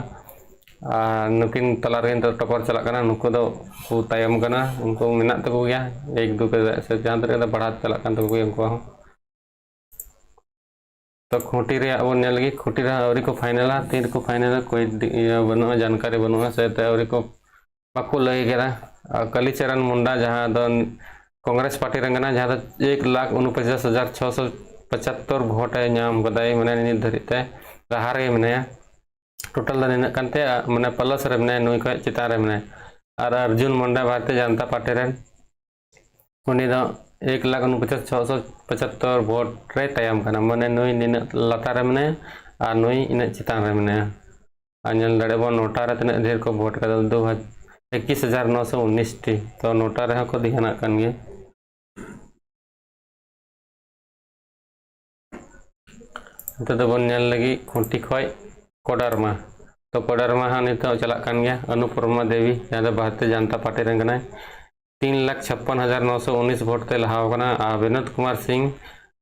ᱟᱨ ᱱᱩᱠᱤᱱ ᱛᱟᱞᱟ ᱨᱮᱜᱮ ᱱᱤᱛᱚᱜ ᱴᱚᱯᱚᱨ ᱪᱟᱞᱟᱜ ᱠᱟᱱᱟ, ᱱᱩᱠᱩ ᱫᱚ ᱠᱚ ᱛᱟᱭᱚᱢ ᱠᱟᱱᱟ, ᱩᱱᱠᱩ ᱢᱮᱱᱟᱜ ᱛᱟᱠᱚ ᱜᱮᱭᱟ ᱮᱠ ᱫᱩ ᱠᱟᱛᱮ ᱥᱮ ᱡᱟᱦᱟᱸ ᱛᱤᱱᱟᱹᱜ ᱠᱟᱛᱮ ᱵᱟᱲᱦᱟᱣ ᱪᱟᱞᱟᱜ ᱠᱟᱱ ᱛᱟᱠᱚ ᱜᱮᱭᱟ ᱩᱱᱠᱩᱣᱟᱜ ᱦᱚᱸ᱾ ᱛᱚ ᱠᱷᱩᱸᱴᱤ ᱨᱮᱭᱟᱜ ᱵᱚᱱ ᱧᱮᱞ ᱞᱮᱜᱮ, ᱠᱷᱩᱸᱴᱤ ᱨᱮᱦᱚᱸ ᱟᱹᱣᱨᱤ ᱠᱚ ᱯᱷᱟᱭᱱᱮᱞᱟ, ᱛᱤᱱ ᱨᱮᱠᱚ ᱯᱷᱟᱭᱱᱮᱞᱟ ᱠᱳᱭ ᱰᱤ-, ᱤᱭᱟᱹ ᱵᱟᱹᱱᱩᱜᱼᱟ, ᱡᱟᱱᱠᱟᱨᱤ ᱵᱟᱹᱱᱩᱜᱼᱟ, ᱥᱮ ᱛᱮ ᱟᱹᱣᱨᱤ ᱠᱚ ᱵᱟᱠᱚ ᱞᱟᱹᱭ ᱠᱟᱫᱟ᱾ ᱟᱨ ᱠᱟᱞᱤᱪᱚᱨᱚᱱ ᱢᱩᱱᱰᱟ ᱡᱟᱦᱟᱸ ᱫᱚ ᱠᱚᱝᱜᱨᱮᱥ ᱯᱟᱨᱴᱤ ᱨᱮᱱ ᱠᱟᱱᱟ, ᱡᱟᱦᱟᱸ ᱫᱚ ᱮᱠ ᱞᱟᱠᱷ ᱩᱱᱩᱯᱚᱪᱟᱥ ᱦᱟᱡᱟᱨ ᱪᱷᱚᱥᱚ ᱯᱚᱪᱟᱛᱛᱚᱨ ᱵᱷᱳᱴ ᱮ ᱧᱟᱢ ᱠᱟᱫᱟᱭ, ᱢᱟᱱᱮ ᱱᱤᱛ ᱫᱷᱟᱹᱨᱤᱡ ᱛᱮ ᱞᱟᱦᱟ ᱨᱮᱜᱮ ᱢᱮᱱᱟᱭᱟ᱾ ᱴᱳᱴᱟᱞ ᱫᱚ ᱱᱤᱱᱟᱹᱜ ᱠᱟᱱᱛᱮ, ᱢᱟᱱᱮ ᱯᱞᱟᱥ ᱨᱮ ᱢᱮᱱᱟᱭᱟ, ᱱᱩᱭ ᱠᱷᱚᱱ ᱪᱮᱛᱟᱱ ᱨᱮ ᱢᱮᱱᱟᱭᱟ᱾ ᱟᱨ ᱚᱨᱡᱩᱱ ᱢᱩᱱᱰᱟ ᱵᱷᱟᱨᱚᱛᱤᱭᱚ ᱡᱚᱱᱚᱛᱟ ᱯᱟᱨᱴᱤ ᱨᱮᱱ, ᱩᱱᱤ ᱫᱚ ᱮᱠ ᱞᱟᱠᱷ ᱩᱱᱩᱯᱚᱪᱟᱥ ᱪᱷᱚᱥᱚ ᱯᱚᱪᱟᱛᱛᱚᱨ ᱵᱷᱳᱴ ᱨᱮ ᱛᱟᱭᱚᱢ ᱠᱟᱱᱟ, ᱢᱟᱱᱮ ᱱᱩᱭ ᱱᱤᱱᱟᱹᱜ ᱞᱟᱛᱟᱨ ᱨᱮ ᱢᱮᱱᱟᱭᱟ ᱟᱨ ᱱᱩᱭ ᱤᱱᱟᱹᱜ ᱪᱮᱛᱟᱱ ᱨᱮ ᱢᱮᱱᱟᱭᱟ᱾ ᱟᱨ ᱧᱮᱞ ᱫᱟᱲᱮᱭᱟᱜ ᱵᱚᱱ ᱱᱚᱴᱟ ᱨᱮ ᱛᱤᱱᱟᱹᱜ ᱰᱷᱮᱨ ᱠᱚ ᱵᱷᱳᱴ ᱠᱟᱫᱟ, ᱫᱩ ᱦᱟᱡᱟᱨ, ᱮᱠᱤᱥ ᱦᱟᱡᱟᱨ ᱱᱚᱥᱚ ᱩᱱᱤᱥ ᱴᱤ᱾ ᱛᱚ ᱱᱚᱴᱟ ᱨᱮᱦᱚᱸ ᱠᱚ ᱫᱷᱮᱭᱟᱱᱟᱜ ᱠᱟᱱ ᱜᱮᱭᱟ᱾ ᱱᱤᱛᱚᱜ ᱫᱚᱵᱚᱱ ᱧᱮᱞ ᱞᱟᱹᱜᱤᱫ ᱠᱷᱩᱸᱴᱤ ᱠᱷᱚᱡ ᱠᱚᱰᱟᱨᱢᱟ᱾ ᱛᱚ ᱠᱚᱰᱟᱨᱢᱟ ᱦᱚᱸ ᱱᱤᱛᱚᱜ ᱪᱟᱞᱟᱜ ᱠᱟᱱ ᱜᱮᱭᱟ, ᱚᱱᱩᱯᱩᱨᱢᱟ ᱫᱮᱵᱤ, ᱡᱟᱦᱟᱸ ᱫᱚ ᱵᱷᱟᱨᱚᱛᱤᱭᱚ ᱡᱚᱱᱚᱛᱟ ᱯᱟᱨᱴᱤ ᱨᱮᱱ ᱠᱟᱱᱟᱭ, ᱛᱤᱱ ᱞᱟᱠᱷ ᱪᱷᱟᱯᱯᱟᱱ ᱦᱟᱡᱟᱨ ᱱᱚᱥᱚ ᱩᱱᱤᱥ ᱵᱷᱳᱴ ᱛᱮ ᱞᱟᱦᱟᱣ ᱠᱟᱱᱟ᱾ ᱟᱨ ᱵᱤᱱᱳᱫ ᱠᱩᱢᱟᱨ ᱥᱤᱝ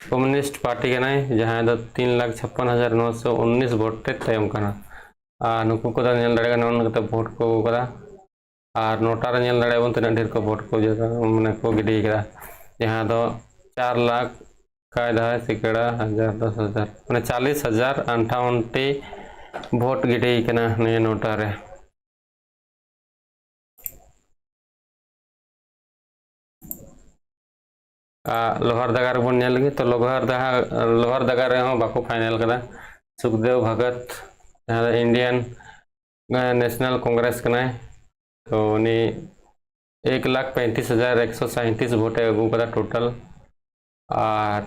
ᱠᱚᱢᱭᱩᱱᱤᱥᱴ ᱯᱟᱨᱴᱤ ᱠᱟᱱᱟᱭ, ᱡᱟᱦᱟᱸᱭ ᱫᱚ ᱛᱤᱱ ᱞᱟᱠᱷ ᱪᱷᱟᱯᱯᱟᱱ ᱦᱟᱡᱟᱨ ᱱᱚᱥᱚ ᱩᱱᱤᱥ ᱵᱷᱳᱴ ᱛᱮ ᱛᱟᱭᱚᱢ ᱠᱟᱱᱟ᱾ ᱟᱨ ᱱᱩᱠᱩ ᱠᱚᱫᱚ ᱧᱮᱞ ᱫᱟᱲᱮᱭᱟᱜ ᱠᱟᱱᱟ ᱱᱚᱜᱼᱚ ᱱᱚᱝᱠᱟ ᱠᱟᱛᱮ ᱵᱷᱳᱴ ᱠᱚ ᱟᱹᱜᱩ ᱠᱟᱫᱟ᱾ ᱟᱨ ᱱᱚᱴᱟ ᱨᱮ ᱧᱮᱞ ᱫᱟᱲᱮᱭᱟᱜ ᱵᱚᱱ ᱛᱤᱱᱟᱹᱜ ᱰᱷᱮᱨ ᱠᱚ ᱵᱷᱳᱴ ᱠᱚ ᱡᱚᱛᱚ ᱢᱟᱱᱮ ᱠᱚ ᱜᱤᱰᱤ ᱠᱟᱫᱟ, ᱡᱟᱦᱟᱸ ᱫᱚ ᱪᱟᱨ ᱞᱟᱠᱷ ᱠᱟᱭ ᱫᱷᱟᱭ ᱥᱮᱠᱲᱟ ᱦᱟᱡᱟᱨ ᱫᱚᱥ ᱦᱟᱡᱟᱨ, ᱢᱟᱱᱮ ᱪᱟᱞᱤᱥ ᱦᱟᱡᱟᱨ ᱟᱱᱴᱷᱟᱣᱚᱱ ᱴᱤ ᱵᱷᱳᱴ ᱜᱤᱰᱤ ᱠᱟᱱᱟ ᱱᱤᱭᱟᱹ ᱱᱚᱴᱟ ᱨᱮ᱾ ᱟᱨ ᱞᱳᱦᱟᱨᱫᱟᱜᱟ ᱨᱮᱵᱚᱱ ᱧᱮᱞ ᱞᱮᱜᱮ, ᱛᱚ ᱞᱳᱦᱟᱨᱫᱟᱜᱟ, ᱞᱳᱦᱟᱨᱫᱟᱜᱟ ᱨᱮᱦᱚᱸ ᱵᱟᱠᱚ ᱯᱷᱟᱭᱱᱮᱞ ᱠᱟᱫᱟ᱾ ᱥᱩᱠᱫᱮᱣ ᱵᱷᱚᱜᱚᱛ, ᱡᱟᱦᱟᱸ ᱫᱚ ᱤᱱᱰᱤᱭᱟᱱ ᱱᱮᱥᱱᱟᱞ ᱠᱚᱝᱜᱨᱮᱥ ᱠᱟᱱᱟᱭ, ᱛᱚ ᱩᱱᱤ ᱮᱠ ᱞᱟᱠᱷ ᱯᱮᱸᱛᱤᱥ ᱦᱟᱡᱟᱨ ᱮᱠᱥᱚ ᱥᱟᱸᱭᱛᱤᱥ ᱵᱷᱳᱴᱮ ᱟᱹᱜᱩ ᱠᱟᱫᱟ ᱴᱳᱴᱟᱞ᱾ ᱟᱨ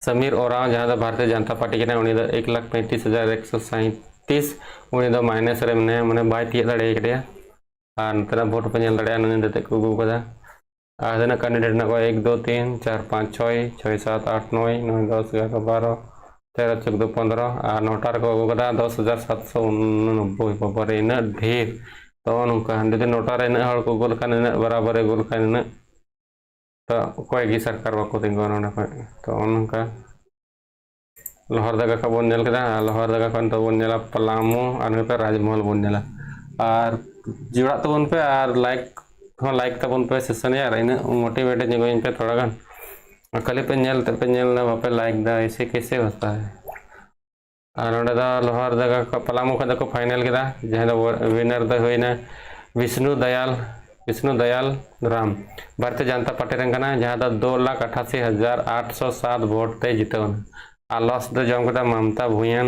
ᱥᱟᱢᱤᱨ ᱳᱨᱟᱸᱣ, ᱡᱟᱦᱟᱸ ᱫᱚ ᱵᱷᱟᱨᱚᱛᱤᱭᱚ ᱡᱚᱱᱚᱛᱟ ᱯᱟᱨᱴᱤ ᱠᱟᱱᱟᱭ, ᱩᱱᱤ ᱫᱚ ᱮᱠ ᱞᱟᱠᱷ ᱯᱮᱸᱛᱤᱥ ᱦᱟᱡᱟᱨ ᱮᱠᱥᱚ ᱥᱟᱸᱭᱛᱤᱥ, ᱩᱱᱤ ᱫᱚ ᱢᱟᱭᱱᱟᱥ ᱨᱮ ᱢᱮᱱᱟᱭᱟ, ᱢᱟᱱᱮ ᱵᱟᱭ ᱛᱤᱭᱳᱜ ᱫᱟᱲᱮ ᱠᱟᱫᱮᱭᱟ᱾ ᱟᱨ ᱱᱚᱛᱮᱱᱟᱜ ᱵᱷᱳᱴ ᱯᱮ ᱧᱮᱞ ᱫᱟᱲᱮᱭᱟᱜᱼᱟ, ᱱᱩᱱᱟᱹᱜ ᱠᱟᱛᱮ ᱠᱚ ᱟᱹᱜᱩ ᱠᱟᱫᱟ᱾ ᱟᱨ ᱛᱤᱱᱟᱹᱜ ᱠᱮᱱᱰᱤᱰᱮᱴ ᱢᱮᱱᱟᱜ ᱠᱚᱣᱟ? ᱮᱠ ᱫᱩ ᱛᱤᱱ ᱪᱟᱨ ᱯᱟᱸᱪ ᱪᱷᱚᱭ, ᱪᱷᱚᱭ ᱥᱟᱛ ᱟᱴ ᱱᱚᱭ, ᱱᱚᱭ ᱫᱚᱥ ᱮᱜᱟᱨᱚ ᱵᱟᱨᱚ, ᱛᱮᱨᱚ ᱪᱳᱫᱽᱫᱳ ᱯᱚᱱᱫᱽᱨᱚ, ᱟᱨ ᱱᱚᱴᱟ ᱨᱮᱠᱚ ᱟᱹᱜᱩ ᱠᱟᱫᱟ ᱫᱚᱥ ᱦᱟᱡᱟᱨ ᱥᱟᱛᱥᱚ ᱩᱱᱚᱱᱚᱵᱵᱳᱭ᱾ ᱵᱟᱵᱟᱨᱮ, ᱤᱱᱟᱹᱜ ᱰᱷᱮᱨ! ᱛᱚ ᱱᱚᱝᱠᱟ ᱡᱩᱫᱤ ᱱᱚᱴᱟ ᱨᱮ ᱤᱱᱟᱹᱜ ᱦᱚᱲ ᱠᱚ ᱟᱹᱜᱩ ᱞᱮᱠᱷᱟᱱ, ᱤᱱᱟᱹᱜ ᱵᱟᱨᱟᱵᱟᱨᱤ ᱟᱹᱜᱩ ᱞᱮᱠᱷᱟᱱ, ᱤᱱᱟᱹᱜ ᱛᱚ ᱚᱠᱚᱭ ᱜᱮ ᱥᱚᱨᱠᱟᱨ ᱵᱟᱠᱚ ᱛᱤᱸᱜᱩᱣᱟ ᱱᱚᱰᱮ ᱠᱷᱚᱡ᱾ ᱛᱚ ᱱᱚᱝᱠᱟ ᱞᱚᱦᱟᱨᱫᱟᱜᱟ ᱠᱷᱚᱱ ᱵᱚᱱ ᱧᱮᱞ ᱠᱮᱫᱟ, ᱟᱨ ᱞᱚᱦᱟᱨᱫᱟᱜᱟ ᱠᱷᱚᱱ ᱱᱤᱛᱚᱜ ᱵᱚᱱ ᱧᱮᱞᱟ ᱯᱟᱞᱟᱢᱩ, ᱟᱨ ᱱᱚᱛᱮ ᱨᱟᱡᱽᱢᱚᱦᱚᱞ ᱵᱚᱱ ᱧᱮᱞᱟ᱾ ᱟᱨ ᱡᱚᱲᱟᱜ ᱛᱟᱵᱚᱱ ᱯᱮ, ᱟᱨ ᱞᱟᱭᱤᱠ ᱦᱚᱸ ᱞᱟᱭᱤᱠ ᱛᱟᱵᱚᱱ ᱯᱮ ᱥᱮᱥᱚᱱ ᱨᱮ, ᱟᱨ ᱤᱱᱟᱹᱜ ᱢᱳᱴᱤᱵᱷᱮᱴ ᱧᱚᱜᱚᱜ ᱤᱧ ᱯᱮ ᱛᱷᱚᱲᱟ ᱜᱟᱱ᱾ ᱟᱨ ᱠᱷᱟᱹᱞᱤ ᱯᱮ ᱧᱮᱞ ᱛᱮ ᱯᱮ ᱧᱮᱞ ᱮᱫᱟ, ᱵᱟᱯᱮ ᱞᱟᱭᱤᱠ ᱮᱫᱟ, ᱮᱭᱥᱮ ᱠᱮᱥᱮ ᱦᱳᱛᱟ ᱦᱟᱭ? ᱟᱨ ᱱᱚᱰᱮ ᱫᱚ ᱞᱚᱦᱟᱨᱫᱟᱜᱟ ᱠᱷᱚᱱ, ᱯᱟᱞᱟᱢᱩ ᱠᱷᱚᱱ ᱫᱚᱠᱚ ᱯᱷᱟᱭᱱᱮᱞ ᱠᱮᱫᱟ, ᱡᱟᱦᱟᱸᱭ ᱫᱚ ᱣᱤᱱᱟᱨ ᱫᱚ ᱦᱩᱭᱱᱟ ᱵᱤᱥᱱᱩ ᱫᱟᱭᱟᱞ, ᱵᱤᱥᱱᱩ ᱫᱟᱭᱟᱞ ᱨᱟᱢ, ᱵᱷᱟᱨᱚᱛᱤᱭᱚ ᱡᱚᱱᱚᱛᱟ ᱯᱟᱨᱴᱤ ᱨᱮᱱ ᱠᱟᱱᱟᱭ, ᱡᱟᱦᱟᱸ ᱫᱚ ᱫᱩ ᱞᱟᱠᱷ ᱟᱴᱷᱟᱥᱤ ᱦᱟᱡᱟᱨ ᱟᱴᱥᱚ ᱥᱟᱛ ᱵᱷᱳᱴ ᱛᱮᱭ ᱡᱤᱛᱟᱹᱣ ᱮᱱᱟ᱾ ᱟᱨ ᱞᱚᱥ ᱫᱚ ᱡᱚᱢ ᱠᱮᱫᱟ ᱢᱚᱢᱚᱛᱟ ᱵᱷᱩᱭᱟᱱ,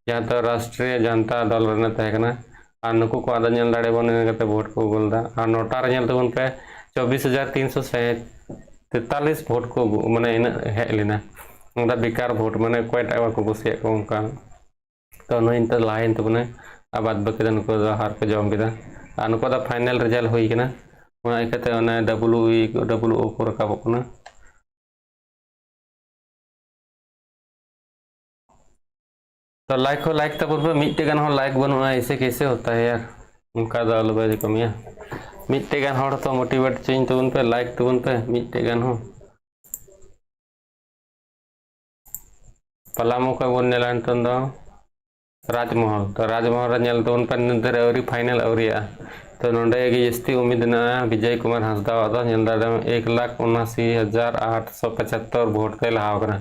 ᱡᱟᱦᱟᱸ ᱫᱚ ᱨᱟᱥᱴᱨᱤᱭᱚ ᱡᱚᱱᱚᱛᱟ ᱫᱚᱞ ᱨᱮᱱᱮ ᱛᱟᱦᱮᱸ ᱠᱟᱱᱟ᱾ ᱟᱨ ᱱᱩᱠᱩ ᱠᱚᱣᱟᱜ ᱫᱚ ᱧᱮᱞ ᱫᱟᱲᱮᱭᱟᱵᱚᱱ ᱤᱱᱟᱹ ᱠᱟᱛᱮ ᱵᱷᱳᱴ ᱠᱚ ᱜᱳᱞ ᱮᱫᱟ᱾ ᱟᱨ ᱱᱚᱴᱟ ᱨᱮ ᱧᱮᱞ ᱛᱟᱵᱚᱱ ᱯᱮ, ᱪᱚᱵᱵᱤᱥ ᱦᱟᱡᱟᱨ ᱛᱤᱱᱥᱚ ᱛᱮᱛᱟᱞᱤᱥ ᱵᱷᱳᱴ ᱠᱚ ᱟᱹᱜᱩ, ᱢᱟᱱᱮ ᱤᱱᱟᱹᱜ ᱦᱮᱡ ᱞᱮᱱᱟ᱾ ᱚᱱᱟ ᱫᱚ ᱵᱮᱠᱟᱨ ᱵᱷᱳᱴ, ᱢᱟᱱᱮ ᱚᱠᱚᱭᱴᱟᱜ ᱵᱟᱠᱚ ᱠᱩᱥᱤᱭᱟᱜ ᱠᱚ ᱚᱱᱠᱟ᱾ ᱛᱚ ᱱᱩᱭ ᱱᱤᱛᱚᱜ ᱞᱟᱦᱟᱭᱮᱱ ᱛᱟᱵᱚᱱᱟᱭ, ᱟᱨ ᱵᱟᱫ ᱵᱟᱹᱠᱤ ᱫᱚ ᱱᱩᱠᱩ ᱫᱚ ᱦᱟᱨ ᱠᱚ ᱡᱚᱢ ᱠᱮᱫᱟ᱾ ᱟᱨ ᱱᱩᱠᱩ ᱫᱚ ᱯᱷᱟᱭᱱᱮᱞ ᱨᱮᱡᱟᱞᱴ ᱦᱩᱭ ᱠᱟᱱᱟ, ᱚᱱᱟ ᱤᱭᱠᱟᱹᱛᱮ ᱚᱱᱮ ᱰᱟᱵᱞᱩ ᱤ, ᱰᱟᱵᱞᱩ ᱳ ᱠᱚ ᱨᱟᱠᱟᱵᱚᱜ ᱠᱟᱱᱟ᱾ ᱛᱚ ᱞᱟᱭᱤᱠ ᱦᱚᱸ ᱞᱟᱭᱤᱠ ᱛᱟᱵᱚᱱ ᱯᱮ, ᱢᱤᱫᱴᱮᱡ ᱜᱟᱱ ᱦᱚᱸ ᱞᱟᱭᱤᱠ ᱵᱟᱹᱱᱩᱜᱼᱟ, ᱮᱭᱥᱮ ᱠᱮᱥᱮ ᱦᱳᱛᱟ ᱦᱟᱭ ᱭᱟᱨ? ᱚᱱᱠᱟ ᱫᱚ ᱟᱞᱚ ᱯᱮ ᱠᱟᱹᱢᱤᱭᱟ᱾ ᱢᱤᱫᱴᱮᱡ ᱜᱟᱱ ᱦᱚᱲ ᱛᱚ ᱢᱳᱴᱤᱵᱷᱮᱴ ᱦᱚᱪᱚᱧ ᱛᱟᱵᱚᱱ ᱯᱮ, ᱞᱟᱭᱤᱠ ᱛᱟᱵᱚᱱ ᱯᱮ ᱢᱤᱫᱴᱮᱡ ᱜᱟᱱ ᱦᱚᱸ᱾ ᱯᱟᱞᱟᱢᱩ ᱠᱷᱚᱱ ᱵᱚᱱ ᱧᱮᱞᱟ ᱱᱤᱛᱚᱝ ᱫᱚ ᱨᱟᱡᱽᱢᱚᱦᱚᱞ᱾ ᱛᱚ ᱨᱟᱡᱽᱢᱚᱦᱚᱞ ᱨᱮ ᱧᱮᱞ ᱛᱟᱵᱚᱱ ᱯᱮ, ᱱᱤᱛ ᱫᱷᱟᱹᱨᱤᱡ ᱟᱹᱣᱨᱤ ᱯᱷᱟᱭᱱᱮᱞ ᱟᱹᱣᱨᱤᱭᱟᱜᱼᱟ᱾ ᱛᱚ ᱱᱚᱰᱮ ᱜᱮ ᱡᱟᱹᱥᱛᱤ ᱩᱢᱤᱫ ᱢᱮᱱᱟᱜᱼᱟ ᱵᱤᱡᱚᱭ ᱠᱩᱢᱟᱨ ᱦᱟᱸᱥᱫᱟᱣᱟᱜ ᱫᱚ, ᱧᱮᱞ ᱫᱟᱲᱮᱭᱟᱜ ᱮᱠ ᱞᱟᱠᱷ ᱩᱱᱟᱥᱤ ᱦᱟᱡᱟᱨ ᱟᱴᱥᱚ ᱯᱚᱸᱪᱟᱛᱛᱳᱨ ᱵᱷᱳᱴ ᱛᱮ ᱞᱟᱦᱟᱣ ᱠᱟᱱᱟ᱾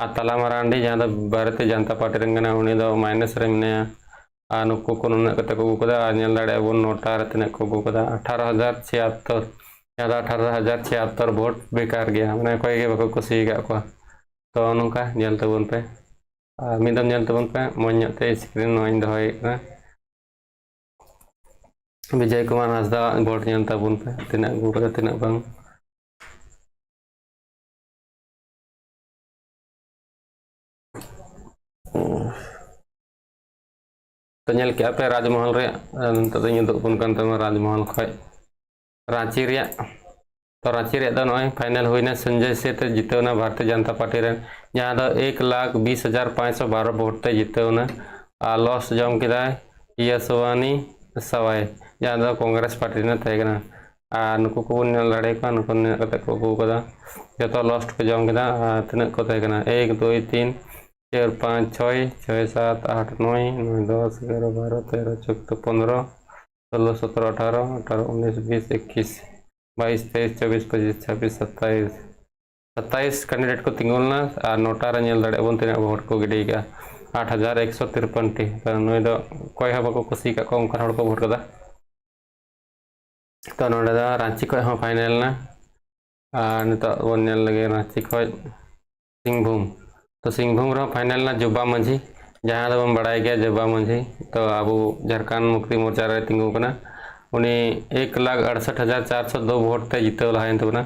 ᱟᱨ ᱛᱟᱞᱟ ᱢᱟᱨᱟᱱᱰᱤ, ᱡᱟᱦᱟᱸ ᱫᱚ ᱵᱷᱟᱨᱚᱛᱤᱭᱚ ᱡᱚᱱᱚᱛᱟ ᱯᱟᱨᱴᱤ ᱨᱮᱱ ᱠᱟᱱᱟᱭ, ᱩᱱᱤ ᱫᱚ ᱢᱟᱭᱱᱟᱥ ᱨᱮ ᱢᱮᱱᱟᱭᱟ᱾ ᱟᱨ ᱱᱩᱠᱩ ᱠᱚ ᱱᱩᱱᱟᱹᱜ ᱠᱟᱛᱮ ᱠᱚ ᱟᱹᱜᱩ ᱠᱟᱫᱟ, ᱟᱨ ᱧᱮᱞ ᱫᱟᱲᱮᱭᱟᱜᱼᱟ ᱵᱚᱱ ᱱᱚᱴᱟ ᱨᱮ ᱛᱤᱱᱟᱹᱜ ᱠᱚ ᱟᱹᱜᱩ ᱠᱟᱫᱟ, ᱟᱴᱷᱟᱨᱚ ᱦᱟᱡᱟᱨ ᱪᱷᱤᱭᱟᱛᱛᱳᱨ, ᱡᱟᱦᱟᱸ ᱫᱚ ᱟᱴᱷᱟᱨᱚ ᱦᱟᱡᱟᱨ ᱪᱷᱤᱭᱟᱛᱛᱳᱨ ᱵᱷᱳᱴ ᱵᱮᱠᱟᱨ ᱜᱮᱭᱟ, ᱢᱟᱱᱮ ᱚᱠᱚᱭ ᱜᱮ ᱵᱟᱠᱚ ᱠᱩᱥᱤ ᱟᱠᱟᱫ ᱠᱚᱣᱟ᱾ ᱛᱚ ᱱᱚᱝᱠᱟ ᱧᱮᱞ ᱛᱟᱵᱚᱱ ᱯᱮ, ᱟᱨ ᱢᱤᱫ ᱫᱚᱢ ᱧᱮᱞ ᱛᱟᱵᱚᱱ ᱯᱮ, ᱢᱚᱡᱽ ᱧᱚᱜ ᱛᱮ ᱥᱠᱨᱤᱱ ᱱᱚᱣᱟᱧ ᱫᱚᱦᱚᱭᱮᱫ ᱠᱟᱱᱟ᱾ ᱵᱤᱡᱚᱭ ᱠᱩᱢᱟᱨ ᱦᱟᱸᱥᱫᱟᱣᱟᱜ ᱵᱷᱳᱴ ᱧᱮᱞ ᱛᱟᱵᱚᱱ ᱯᱮ, ᱛᱤᱱᱟᱹᱜ ᱟᱹᱜᱩ ᱠᱟᱫᱟ ᱛᱤᱱᱟᱹᱜ ᱵᱟᱝ᱾ ᱛᱚ ᱧᱮᱞ ᱠᱮᱜᱼᱟ ᱯᱮ ᱨᱟᱡᱽᱢᱚᱦᱚᱞ ᱨᱮᱭᱟᱜ, ᱟᱨ ᱱᱤᱛᱚᱜ ᱫᱚᱧ ᱩᱫᱩᱜ ᱟᱵᱚᱱ ᱠᱟᱱ ᱛᱟᱵᱚᱱᱟ ᱨᱟᱡᱽᱢᱚᱦᱚᱞ ᱠᱷᱚᱡ ᱨᱟᱸᱪᱤ ᱨᱮᱭᱟᱜ᱾ ᱛᱚ ᱨᱟᱸᱪᱤ ᱨᱮᱭᱟᱜ ᱫᱚ ᱱᱚᱜᱼᱚᱭ ᱯᱷᱟᱭᱱᱮᱞ ᱦᱩᱭᱱᱟ, ᱥᱚᱧᱡᱚᱭ ᱥᱮᱴ ᱮ ᱡᱤᱛᱟᱹᱣ ᱮᱱᱟ ᱵᱷᱟᱨᱚᱛᱤᱭᱚ ᱡᱚᱱᱚᱛᱟ ᱯᱟᱨᱴᱤ ᱨᱮᱱ, ᱡᱟᱦᱟᱸ ᱫᱚ ᱮᱠ ᱞᱟᱠᱷ ᱵᱤᱥ ᱦᱟᱡᱟᱨ ᱯᱟᱸᱪᱥᱚ ᱵᱟᱨᱚ ᱵᱷᱳᱴ ᱛᱮ ᱡᱤᱛᱟᱹᱣ ᱮᱱᱟ᱾ ᱟᱨ ᱞᱚᱥ ᱡᱚᱢ ᱠᱮᱫᱟᱭ ᱭᱟᱥᱣᱟᱱᱤ ᱥᱟᱣᱟᱭ, ᱡᱟᱦᱟᱸ ᱫᱚ ᱠᱚᱝᱜᱨᱮᱥ ᱯᱟᱨᱴᱤ ᱨᱮᱱ ᱛᱟᱦᱮᱸ ᱠᱟᱱᱟ᱾ ᱟᱨ ᱱᱩᱠᱩ ᱠᱚᱵᱚᱱ ᱧᱮᱞ ᱫᱟᱲᱮᱭᱟᱠᱚᱣᱟ, ᱱᱩᱠᱩ ᱱᱤᱱᱟᱹᱜ ᱠᱟᱛᱮ ᱠᱚ ᱟᱹᱜᱩ ᱠᱟᱫᱟ, ᱡᱚᱛᱚ ᱞᱚᱥᱴ ᱠᱚ ᱡᱚᱢ ᱠᱮᱫᱟ᱾ ᱟᱨ ᱛᱤᱱᱟᱹᱜ ᱠᱚ ᱛᱟᱦᱮᱸ ᱠᱟᱱᱟ? ᱮᱠ, ᱫᱩᱭ, ᱛᱤᱱ, ᱪᱟᱨ, ᱯᱟᱸᱪ, ᱪᱷᱚᱭ, ᱪᱷᱚᱭ, ᱥᱟᱛ, ᱟᱴ, ᱱᱚᱭ, ᱱᱚᱭ, ᱫᱚᱥ, ᱮᱜᱟᱨᱚ, ᱵᱟᱨᱚ, ᱛᱮᱨᱚ, ᱪᱳᱫᱽᱫᱚ, ᱯᱚᱱᱫᱽᱨᱚ, ᱥᱳᱞᱳ, ᱥᱚᱛᱨᱚ, ᱟᱴᱷᱟᱨᱚ, ᱟᱴᱷᱟᱨᱚ, ᱩᱱᱤᱥ, ᱵᱤᱥ, ᱮᱠᱩᱥ, ᱵᱟᱭᱤᱥ, ᱛᱮᱭᱤᱥ, ᱪᱚᱵᱵᱤᱥ, ᱯᱚᱸᱪᱤᱥ, ᱪᱷᱟᱵᱵᱤᱥ, ᱥᱟᱛᱟᱭᱤᱥ, ᱥᱟᱛᱟᱭᱤᱥ ᱠᱮᱱᱰᱤᱰᱮᱴ ᱠᱚ ᱛᱤᱸᱜᱩ ᱞᱮᱱᱟ᱾ ᱟᱨ ᱱᱚᱴᱟ ᱨᱮ ᱧᱮᱞ ᱫᱟᱲᱮᱭᱟᱜ ᱵᱚᱱ ᱛᱤᱱᱟᱹᱜ ᱵᱷᱳᱴ ᱠᱚ ᱜᱤᱰᱤ ᱠᱟᱜᱼᱟ, ᱟᱴ ᱦᱟᱡᱟᱨ ᱮᱠᱥᱚ ᱛᱤᱨᱯᱚᱱ ᱴᱤ᱾ ᱛᱚ ᱱᱩᱭ ᱫᱚ ᱚᱠᱚᱭ ᱦᱚᱸ ᱵᱟᱠᱚ ᱠᱩᱥᱤ ᱟᱠᱟᱫ ᱠᱚᱣᱟ, ᱚᱱᱠᱟᱱ ᱦᱚᱲ ᱠᱚ ᱵᱷᱳᱴ ᱠᱟᱫᱟ᱾ ᱛᱚ ᱱᱚᱰᱮ ᱫᱚ ᱨᱟᱸᱪᱤ ᱠᱷᱚᱱ ᱦᱚᱸ ᱯᱷᱟᱭᱱᱮᱞ ᱮᱱᱟ᱾ ᱟᱨ ᱱᱤᱛᱚᱜ ᱵᱚᱱ ᱧᱮᱞ ᱞᱮᱜᱮ ᱨᱟᱸᱪᱤ ᱠᱷᱚᱱ ᱥᱤᱝᱵᱷᱩᱢ᱾ ᱛᱚ ᱥᱤᱝᱵᱷᱩᱢ ᱨᱮᱦᱚᱸ ᱯᱷᱟᱭᱱᱮᱞ ᱮᱱᱟ ᱡᱳᱵᱟ ᱢᱟᱹᱡᱷᱤ, ᱡᱟᱦᱟᱸ ᱫᱚᱵᱚᱱ ᱵᱟᱲᱟᱭ ᱜᱮᱭᱟ ᱡᱳᱵᱟ ᱢᱟᱹᱡᱷᱤ᱾ ᱛᱚ ᱟᱵᱚ ᱡᱷᱟᱲᱠᱷᱚᱸᱰ ᱢᱩᱠᱛᱤ ᱢᱳᱨᱪᱟ ᱨᱮ ᱛᱤᱸᱜᱩ ᱠᱟᱱᱟ᱾ ᱩᱱᱤ ᱮᱠ ᱞᱟᱠᱷ ᱟᱲᱥᱚᱴ ᱦᱟᱡᱟᱨ ᱪᱟᱨᱥᱚ ᱫᱩ ᱵᱷᱳᱴ ᱛᱮ ᱡᱤᱛᱟᱹᱣ ᱞᱟᱦᱟᱭᱮᱱ ᱛᱟᱵᱚᱱᱟ᱾